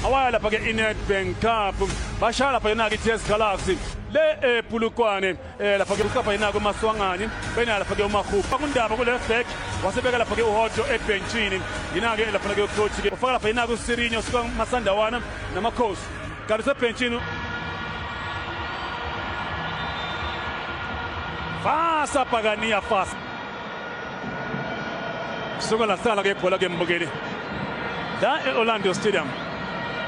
Awaya lapha ke iNedbank Cup bashaya lapha yena ke TS Galaxy le ePulukwane lapha ke uqapha yena ke uMaswanganyi bena lapha ke uMahupa kundaba ku left back wasebeka lapha ke uHoto ebhenchini yena ke lapha ke ucoach ke ufaka lapha yena ke uSirinyo suka Masandawana namakhosi kanti usebhenchini fasa Bhakaniya fasa suka lahlala ke ibhola ke mbukeli la e-Orlando Stadium.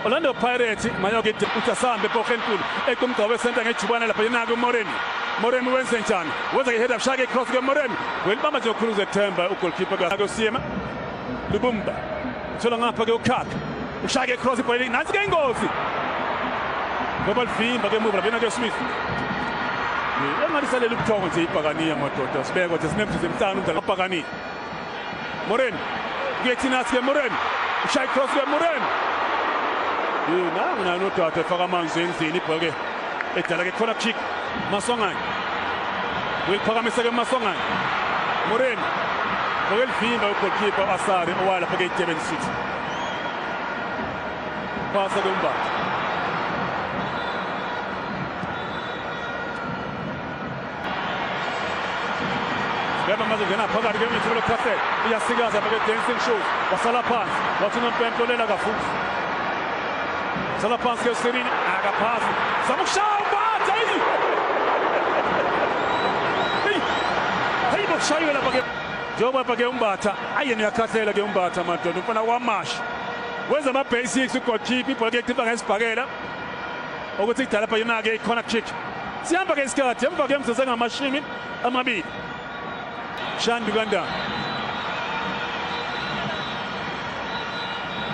Orlando Pirates mayoke uthi asambe epohe enkulu equmgqa wesenta ngejubane lapha yena-ke uMoremi. Moremi wenze njani? Wenza ke head up shake cross ke Moremi. Welibamba nje ukhulu uzethemba ugoalkeeper ka Siyema. Lubumba. Uthola ngapha ke uKhakha. Ushake cross ibhola nansi ke ingozi. Ngoba livimba ke emuva lapha yena ke Smith. Engalisaleli ubuthongo nje ibhakaniya madoda sibeko nje sinemzuzu emihlanu umdlalo ibhakaniya. Moremi kuyethina ke Moremi ushaya cross ke Moremi. Nangu nayo nodade efaka amanzi endlini ibhola ke edala ke corner kick Maswanganyi. Uyiphakamisa ke Maswanganyi. Moremi okelivimba ugoalkeeper Asare owala lapha ke iDurban City. Pasa ke uMbatha. Beba manje ngena phakathi ke umthulo Castle iyasikaza lapha ke dancing shoes wasala phansi wathi unompempe olela kafuthi sala phansi ke Sirini akaphasi zama ukushaya uMbatha hey hey hey bokushayiwe lapha ke njengoba lapha ke uMbatha ayena uyakhahlela ke uMbatha madoda umfana wamasha wenza ama basics ugoalkeeper ibhola ke icipha ngesibhakela ukuthi idala lapha yona ke corner kick sihamba ke isikhathi emva ke mzuzu engamashumi amabili Shandu kanda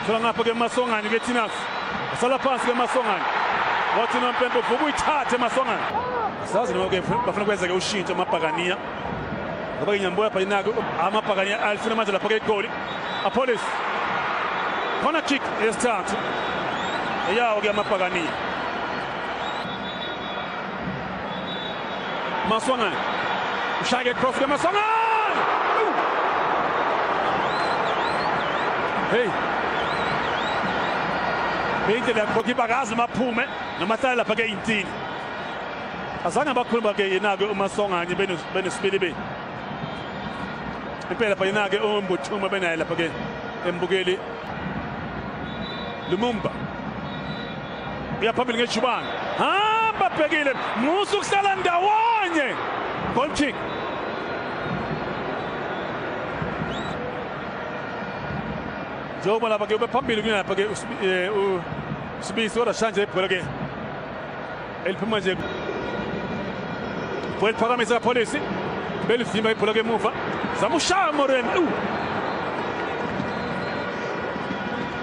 thola ngapha ke Masongane ke Tinas sala phansi ke Masongane wathi nompempe vuka uyithathe Masongane sazi noma ke bafuna kwenza ke ushintsho amabhakaniya ngoba ke ngiyambuya lapha yinake amabhakaniya alifuna manje lapha ke igoli Apolis corner kick yesithathu eyawo ke amabhakaniya Maswanganyi ushaya cross ke Maswanganyi hey beyindlela yakho akazi maphume noma ahlale lapha ke intini azange bakhuluma ke yena-ke uMaswanganyi benesibili impela lapha yena-ke uMbuthuma benaye lapha ke embukeli Lumumba uya phambili ngejubane hamba bhekile musa ukuhlala ndawonye goal kick njengoba lapha ke ube phambili kunalapha ke uSibisi kodwa shanje ibhola ke eliphuma nje ibhola liphakamisa kapholisi belivimba ibhola ke emuva zama ushaya Moremi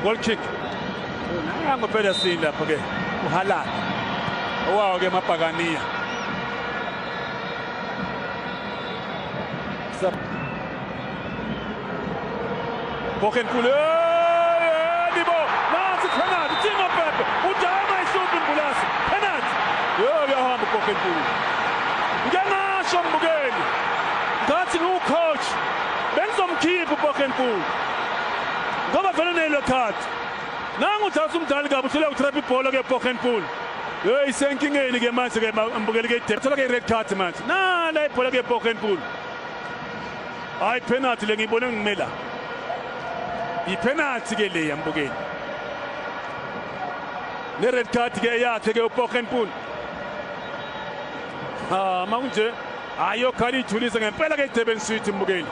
goal kick nango phela sini lapho ke uHaaland owawo ke amabhakaniya Bochenkulu Libo nansi penalty Timo Pepe udama isuphi Mbulasi penalty yebo kuyahamba uBochenkulu ngiyangasho mbukeli ngathi ngiwucoach bengizomkhipha uBochenkulu ngoba vele unelo card nangu uthatha umdlali kabi uhluleka utrap ibhola ke Bochenkulu hey senkingeni ke manje ke mbukeli ke thola ke red card manje nala ibhola ke Bochenkulu hayi penalty le ngiyibone ngimela ipenalty ke le yambukeli ne red card ke yakhe ke uBochenkulu ha makunje ayokhala ijulise ngempela ke iDurban City mbukeli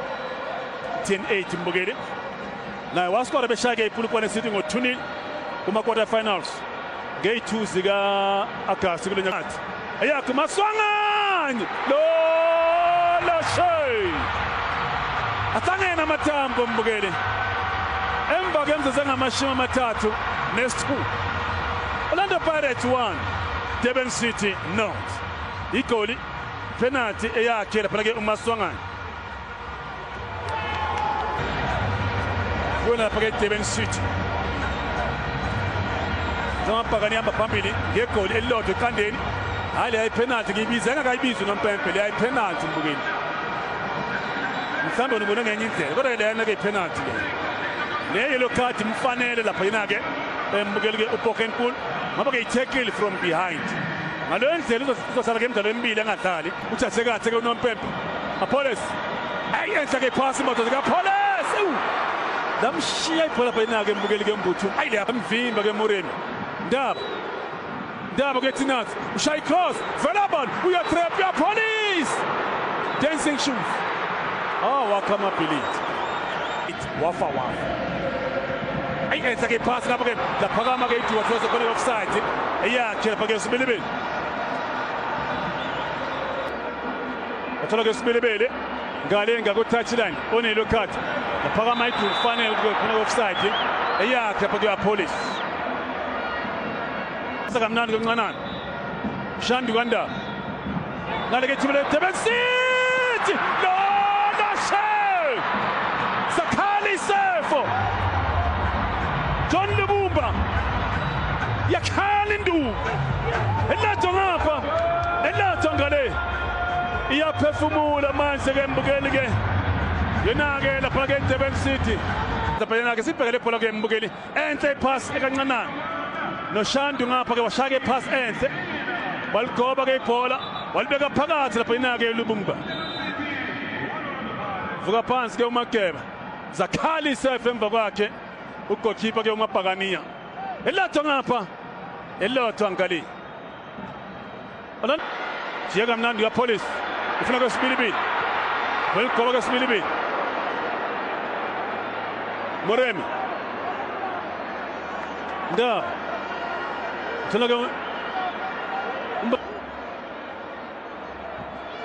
10-8 mbukeli naye waskora beshaya ke iPolokwane City ngo-2-0 kuma quarter finals ngeyi-2 zika-Agasti kule nyaka eyakhe Maswanganyi lo lashay ahlangene amathambo mbukeli emva kwemizuzu engamashumi amathathu nesithupha Orlando Pirates 1 Durban City nought igoli penalty eyakhe lapha ke uMaswanganyi kuyona lapha ke Durban City Zamabhakani ihamba phambili ngegoli elilodwa eqandeni hayi leya ipenalty ngiyibize engakayibizi unompempe leya ipenalty mbukeli mhlawumbe unibone ngenye indlela kodwa leyana ke ipenalty le le yellow card imfanele lapha yena ke Mbukeli ke uPokenkul ngoba ke i-tackle from behind. Ngaleyo ndlela uzosala ke emidlalo emibili engadlali. Uthathe kahle ke uNompempe. Appollis. Ayi enhla ke phasi imoto zikaAppollis. Lamshiya ibhola phela ke mbukeli ke Mbuthu. Ayi le mvimba ke Moremi. Ndaba. Ndaba ke Tinathi. Ushaya cross. Vela bani uyatrap uyaPollis. Dancing shoes. Ah wakha amabhilidi. Wafa wafa. Ayi enhla ke pass lapho ke laphakama ke iduwa those khona offside. Eyakhe lapha ke Sibilibili. Wathola ke Sibilibili. Ngale ngaku touchline onelo card. Laphakama iduwa kufanele ukuthi khona offside. Eyakhe lapha ke Appollis. Sakamnandi koncanana. Shandu kanda. Ngale ke thibele Durban City. No, no she. Sakhali Sefo. John Lubumba. Yakhala induku. Elatho ngapha. Elatho ngale. Iyaphefumula manje ke mbukeli ke. Yena ke lapha ke Durban City. Lapha yena ke sibhekele ibhola ke mbukeli. Enhle ipass ekancanana. NoShandu ngapha ke washaya ipass enhle. Waligoba ke ibhola, walibeka phakathi lapha yena ke Lubumba. Vuka phansi ke uMageba. Zakhali isefe emva kwakhe. Ugoalkeeper ke uMabhakaniya. Elatho ngapha. Elotho ngali. Jiya kamnandi kaPollis. Ufuna kwesibilibili. Weligoba kwesibilibili. Moremi. Ndaba. Uthola ke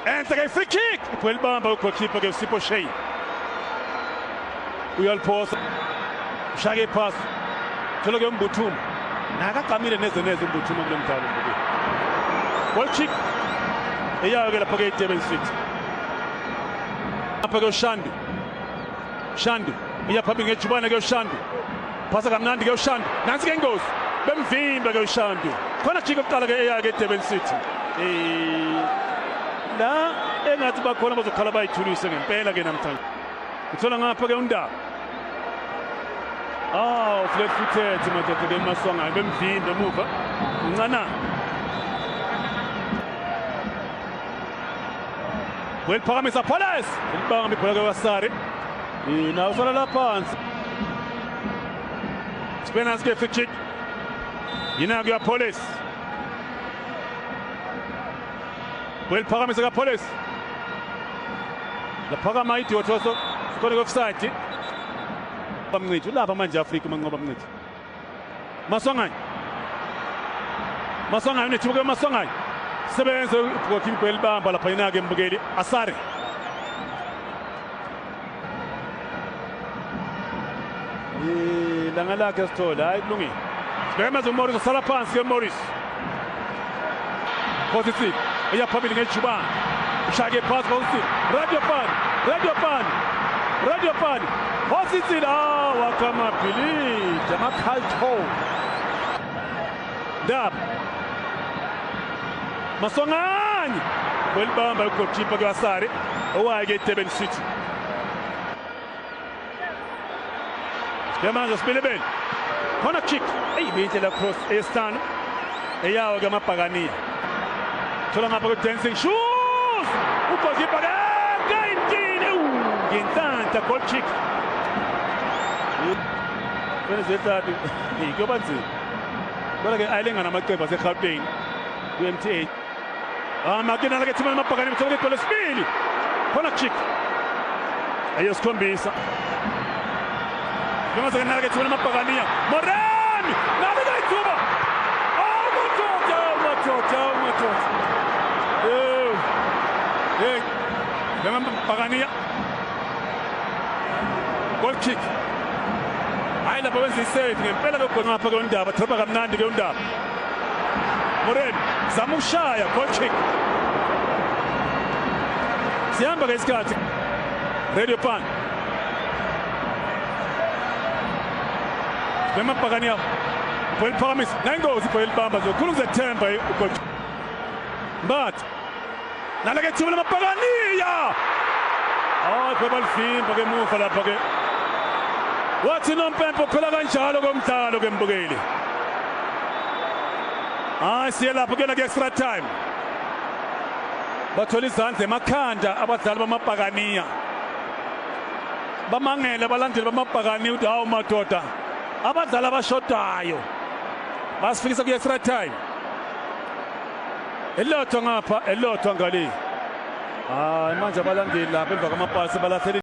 enhle ke free kick. Ibhola libamba ugoalkeeper ke Sipho Shane. Uyaliphosa. Ushaya ipass. Thola ke uMbuthuma. Nakagqamile neze neze uMbuthuma kulo mdlalo mbukeli. Goal kick. Eyayo ke lapha ke iDurban City. Lapha ke uShandu. Shandu iya phambili ngejubane ke uShandu. Phasa kamnandi ke uShandu. Nansi ke ingozi. Bemvimba ke uShandu. Khona kick yokuqala ke eyayo ke iDurban City. La engathi bakhona bazokhala bayithulise ngempela ke namhlanje. Uthola ngapha ke uNdaba. Ah, flat footed madoda ke Maswanganyi bemvimba emuva. Ncana. Weliphakamisa Appollis. Ilibamba ibhola ke Wasari. Ina usala la phansi. Spencer ke free kick. Yina ke Appollis. Weliphakamisa ka Appollis. Laphakama idiot waso khona offside. Bamncithi ulapha manje Afrika manqoba Mncithi. Maswanganyi. Maswanganyi unethuba ke Maswanganyi. Sebenza ugoalkeeper elibamba lapha yena ke mbukeli Asare. Langa lakhe sithola hayi kulungile. Sibheke manje uMorris usala phansi ke Morris. Positive. Eya phambili ngejubane. Ushaya pass Positive. Radio Pan. Radio Pan. Radio Pan. Positive. Ah, wakamabhilidi amakhaltho. Ndaba. Maswanganyi. Welibamba ugoalkeeper ke Wasari. Owaye ke Durban City. Sibheke Sibilibili. Corner kick. Eyi binhle la cross esihlanu. Eyawo ke amabhakaniya. Thola ngapha ke dancing shoes. Ugoalkeeper ke ngayintini. Ngenhlanhla goal kick. Kwenzethathu kuyoba nzima. Kodwa ke ayilengana amaqembu aseGauteng ku-MTA. Ah, makena ke thimana amabhakaniya uthola igoli lesibili. Corner kick. Ayosikhombisa. Njengoba nake ke thimana amabhakaniya. Moremi! Nake ke ithuba. Oh, madoda, madoda, madoda. Hey. Ngamabhakaniya. Goal kick. Hayi lapha wenza isave ngempela ke ngapha ke uNdaba, dropa kamnandi ke uNdaba. Moremi zama ukushaya goal kick. Sihamba ke isikhathi. Radio Pan. Bemabhakaniya. Ibhola liphakamisa. Nayingozi ibhola libamba zokhulu ukuzethemba ugoal. Mbatha. Naleke ithuba lamabhakaniya. Hayi ibhola livimba ke emuva lapha ke. Wathi nompempe phela kanjalo komdlalo ke mbukeli. Hayi, siye lapho kuyona ku-extra time. Bathola izandla emakhanda abadlali bamabhakaniya, bamangele abalandeli bamabhakaniya ukuthi hawu madoda, abadlali abashodayo basifikisa ku-extra time. Elilodwa ngapha, elilodwa ngale. Hayi, manje abalandeli lapha emva kwamapasi balahlela.